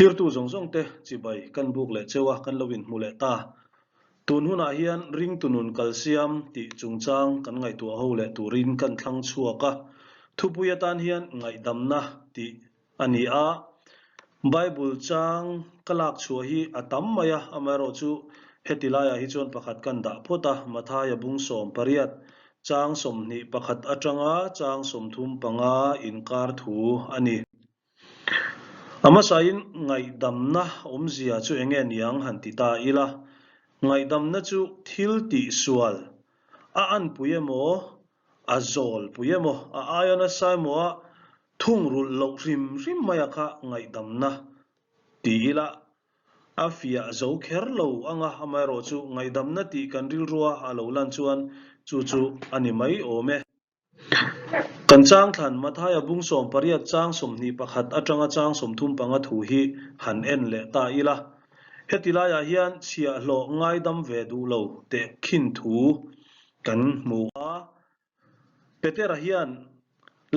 Thlirtu zawng zawng te chibai kan buk leh cheu a, kan lo inhmu leh ta. Tun hunah hian ringtu nun kalsiam tih chungchang kan ngaihtuah ho leh turin kan thlang chhuak a, thupui atan hian ngaihdamna tih a ni a. Bible chang ka lak chhuah hi a tam mai a, amaherawhchu heti laiah hi chuan pakhat kan dah phawt a, Mathaia bung 18, chang 21 atanga chang 35 inkar thu a ni. A hmasain ngaihdamna awmzia chu eng nge niang han ti ta ila, ngaihdamna chu thil tihsual a anpui emaw, a zawlpui emaw, a aia nasa emaw a thungrulh loh hrim hrim maia kha ngaihdamna ti ila a fiah zo kher lo ang a, amaherawhchu ngaihdamna tih kan rilrua a lo lan chuan chu chu a ni mai awm e. Kan changthlan Mathaia bung 18 chang 21 atanga chang 35 thu hi han en leh ta ila. Heti laiah hian chhiahhlawh ngaidam ve duh lo teh khin thu kan hmu a. Petera hian,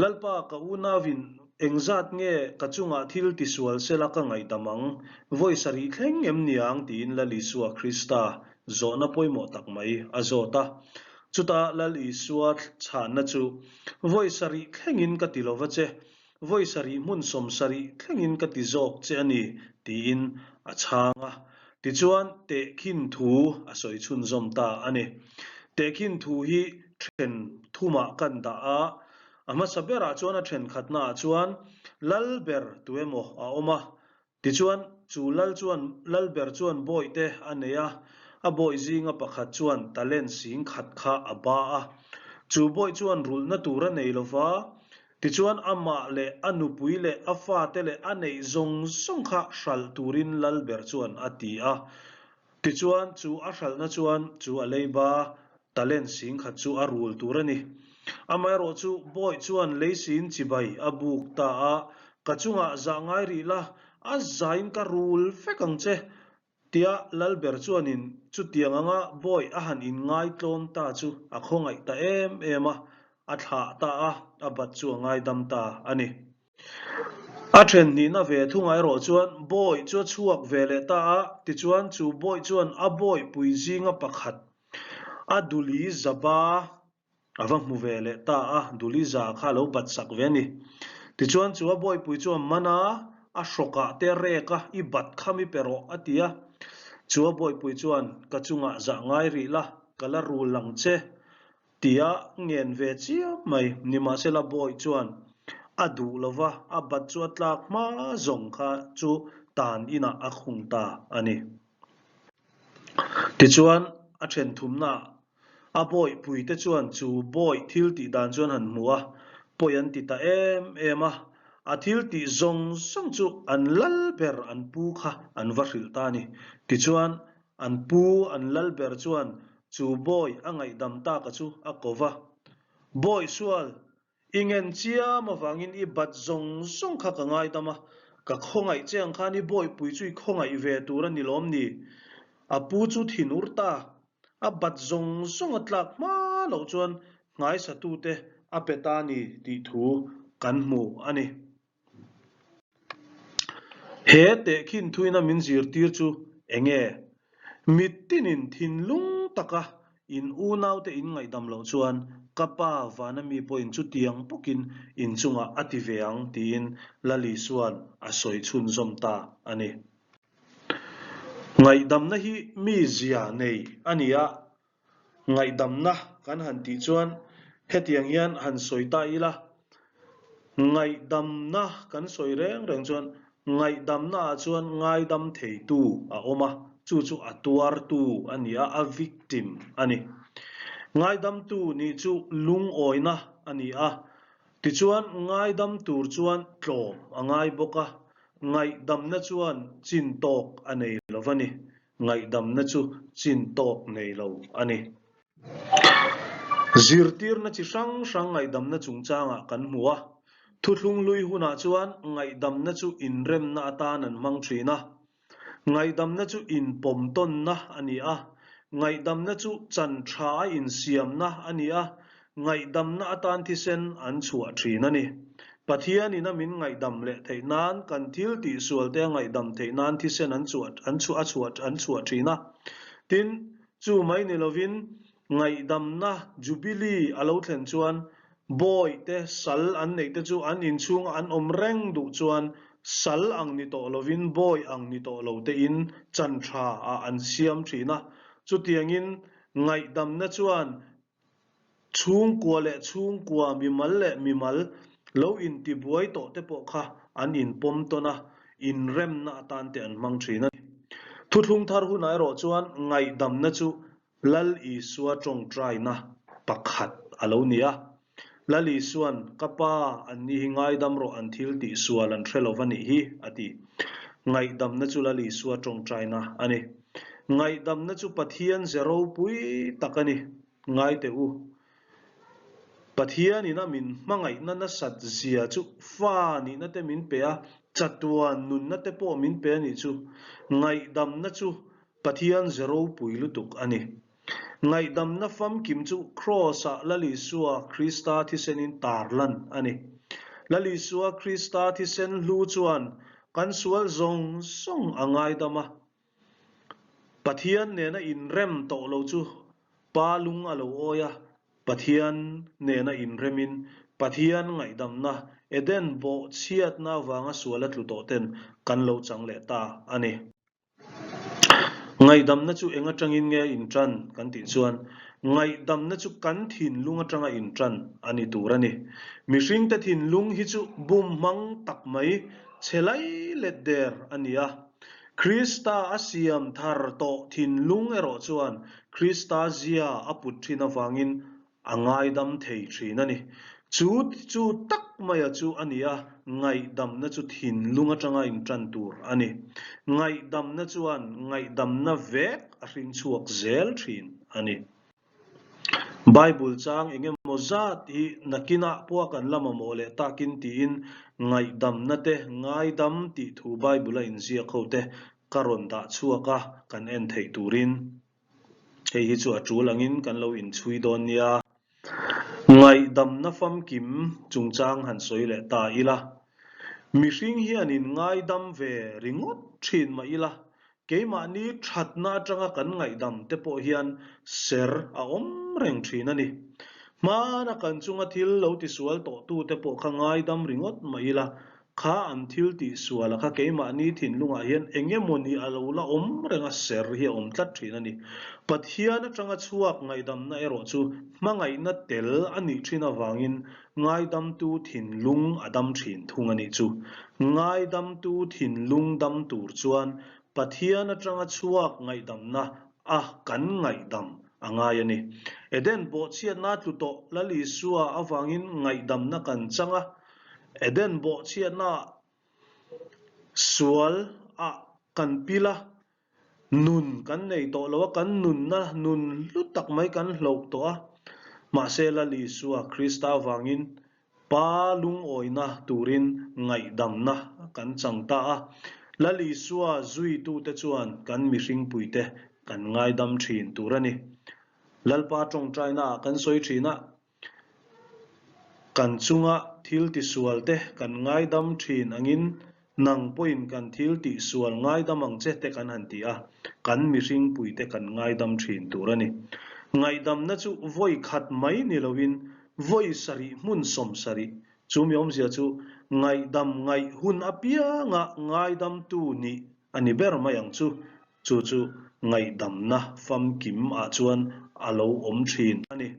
Lalpa ka unauin engzat nge ka chungah thil tisual sela ka ngaihdam ang, vawi sarih thleng em niang tiin Lal Isua Krista Zawhna pawimawh tak mai a zawt a. Chutah Lal Isua chhanna chu, Vawi sarih thlengin ka ti lova che, vawi sarih hmun 70 thlengin ka ti zawk che a ni, tiin a chhang a. Tichuan, tehkhin thu a sawi chhunzawm ta a ni. Tehkhin thu hi then thumah kan dah a, a hmasa berah chuan a thenkhatnaah chuan Lal ber tuemaw a awm a, Tichuan, chu lal chuan lal ber chuan bawihte a nei a, a bawih zinga pakhat chuan talent sing khat kha a ba a. Chu bawih chuan rulhna tur a nei lo va, tichuan amah leh a nupui leh a fate leh a neih zawng zawng kha hralh turin lal ber chuan a ti a. Tichuan, chu a hralhna chuan chu a leiba talent singkhat chu a rul tur a ni. Amaherawh chu bawih chuan leisin chibai a buk ta a, Ka chungah zah ngai rih la, a zain ka rul vek ang che, tia Lalber chuanin chutiang anga bawih a han inngaitlawm ta chu a khawngaih ta em em a, a thlah ta a, a bat chu a ngaidam ta a ni. A then hnihna ve thungah erawh chuan bawih chu a chhuak ve leh ta a, tichuan chu bawih chuan a bawihpui zinga pakhat a duli zaba a va hmu ve leh ta a, duli za kha a lo bat sak ve a ni. Tichuan chu a bawihpui chuan man a, a hrawkah te rek a, i bat kha mi pe rawh a ti a. Chu a bawihpui chuan ka chungah zah ngai rih la, ka la rul ang che. Tia ngen ve chiam mai. Nimahsela Bawih chuan a duh lo va, a bat chu a tlak hma zawng kha chu tan inah a khung ta a ni. Tichuan a then thumnaah a bawihpuite chuan chu bawih thil tih dan chuan han hmu a, pawi an ti ta em em a, a thil tih zawng zawng chu an lal ber an pu kha an va hrilh ta a ni. Tichuan An pu an lal ber chuan chu bawi a ngaihdam taka chu a ko va. Bawi sual, i ngen chiam avangin i bat zawng zawng kha ka ngaidam a, ka khawngaih che ang khan i bawihpui chu i khawngaih ve tur a ni lawm ni? A pu chu thin ur ta, a bat zawng zawng a tlak hma loh chuan nghaisatute a pe ta ni tih thu kan hmu a ni. He tehkhin thuina min zirtir chu eng nge? Mittinin thinlung taka in unaute in ngaihdam loh chuan ka Pa vana mi pawhin chutiang bawkin in chungah a ti ve ang tiin Lal Isua'n a sawi chhunzawm ta a ni. Ngaihdamna hi mi zia nei a ni a, Ngaihdamna kan han tih chuan hetiang hian han sawi ta ila, ngaihdamna kan sawi reng reng chuan ngaihdamna ah chuan ngaidam theitu a awm a, chu chu a tuartu a ni a, a victim a ni. Ngaidamtu nih chu lungawina a ni a, tichuan ngaidam tur chuan tlawm a ngai bawk a, ngaihdamna chuan chin tawk a nei lo va ni. Ngaihdamna chu chin tawk nei lo a ni. Zirtirna chi hrang hrang ngaihdamna chungchangah kan hmu a. Thuthlung hlui hunah chuan ngaihdamna chu inremna atan an hmang thin a. Ngaihdamna chu inpawmtawnna a ni a. Ngaihdamna chu chan tha a insiamna a ni a. Ngaihdamna atan thisen an chhuah thin a ni. Pathianin a min ngaihdam leh theih nan, kan thil tihsual te a ngaihdam theih nan thisen an chhuah an chhuah a chhuah an chhuah thin a. Tin, chu mai ni lovin ngaihdamna Jubilee a lo thlen chuan Bawi te sal an neih te chu an inchhunga an awm reng duh chuan sal ang ni tawh lovin bawi ang ni tawh lo tein chan tha ah an siam thin a. Chutiangin ngaihdamna chuan chhungkua leh chhungkua, mimal leh mimal lo intibuai tawh te pawh kha an inpawm tawn a, inremna atan te an hmang thin a ni. Thuthlung thar hunah erawh chuan ngaihdamna chu Lal Isua tawngtaina pakhat a lo ni a. Lal Isua'n, Ka Pa, anni hi ngaidam rawh, an thil tih sual an hre lo va nih hi, a ti. Ngaihdamna chu Lal Isua tawngtaina a ni. Ngaihdamna chu Pathian ze ropui tak a ni. Ngai teh u. Pathianin a min hmangaihna nasat zia chu fa nihna te min pe a, chatuan nunna te pawh min pe a nih chu. Ngaihdamna chu Pathian ze ropui lutuk a ni. Ngaihdamna famkim chu Kraws-ah Lal Isua Krista thisenin tarlan a ni. Lal Isua Krista thisen hlu chuan kan sual zawng zawng a ngaidam a. Pathian nena inrem tawh lo chu Pa lung a lo awi a, Pathian nena inremin Pathian ngaihdamna Eden bawhchhiatna avanga sual a tlu tawh ten kan lo chang leh ta a ni. Ngaihdamna chu eng atangin nge intan kan tih chuan ngaihdamna chu kan thinlung atanga intan a ni tur a ni. Mihringte thinlung hi chu bum hmang tak mai chhe lai let der a ni a. Krista a siam thar tawh thinlung erawh chuan Krista zia a put thin avangin A ngaidam thei thin a ni. Chu chu tak maia chu a ni a, ngaihdamna chu thinlung atanga intan tur a ni. Ngaihdamna chuan ngaihdamna vek a hring chhuak zel thin a ni. Bible chang eng emaw zat hi nakinah pawh kan la mamawh leh takin tiin ngaihdamna te ngaidam tih thu Bible a inziak ho te ka rawn dah chhuak a, kan en theih turin. Hei hi chu a tul angin kan lo inchhui dawn nia. Ngaihdamna famkim chungchang han sawi leh ta ila. Mihring hian in ngaidam ve ringawt thin mah ila, keimahni thatna atanga kan ngaihdam te pawh hian ser a awm reng thin a ni. Hmana kan chunga thil lo tisual tawhtute pawh kha ngaidam ringawt mah ila, Kha an thil tih sual a kha keimahni thinlungah hian eng emawni a lo la awm reng a, ser hi a awm tlat thin a ni. Pathian atanga chhuak ngaihdamna erawh chu hmangaihna tel a nih thin avangin ngaidamtu thinlung a dam thin thung a nih chu. Ngaidamtu thinlung dam tur chuan Pathian atanga chhuak ngaihdamna a kan ngaihdam a ngai a ni. Eden bawhchhiatna tlu tawh Lal Isua avangin ngaihdamna kan chang a, Eden bawhchhiatna sual ah kan pil a, nun kan nei tawh lo a, kan nunna nun hlu tak mai kan hloh tawh a. Mahse Lal Isua Krista avangin Pa lungawina turin ngaihdamna kan chang ta a. Lal Isua zuitute chuan kan mihringpuite kan ngaidam thin tur a ni. Lalpa tawngtaina ah kan sawi thin a, Kan chunga thil tisual te kan ngaidam thin angin nang pawhin kan thil tihsual ngaidam ang che te kan han ti a, kan mihring puite kan ngaidam thin tur a ni. Ngaihdamna chu vawi khat mai ni loin vawi sarih hmun 70 chu mi awmzia chu ngaihdam ngaih hun apianga ngaidamtu nih a ni ber mai ang chu. Chu chu ngaihdamna famkim ah chuan a lo awm thin a ni.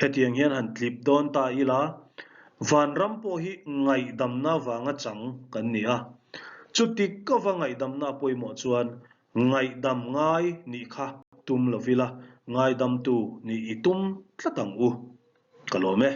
Hetiang hian han tlip dawn ta ila, vanram pawh hi ngaihdamna vanga chang kan ni a. Chuti kova ngaihdamna a pawimawh chuan ngaihdam ngai nih kha tum lovila, ngaidamtu nih i tum tlat ang u. Ka lawm e.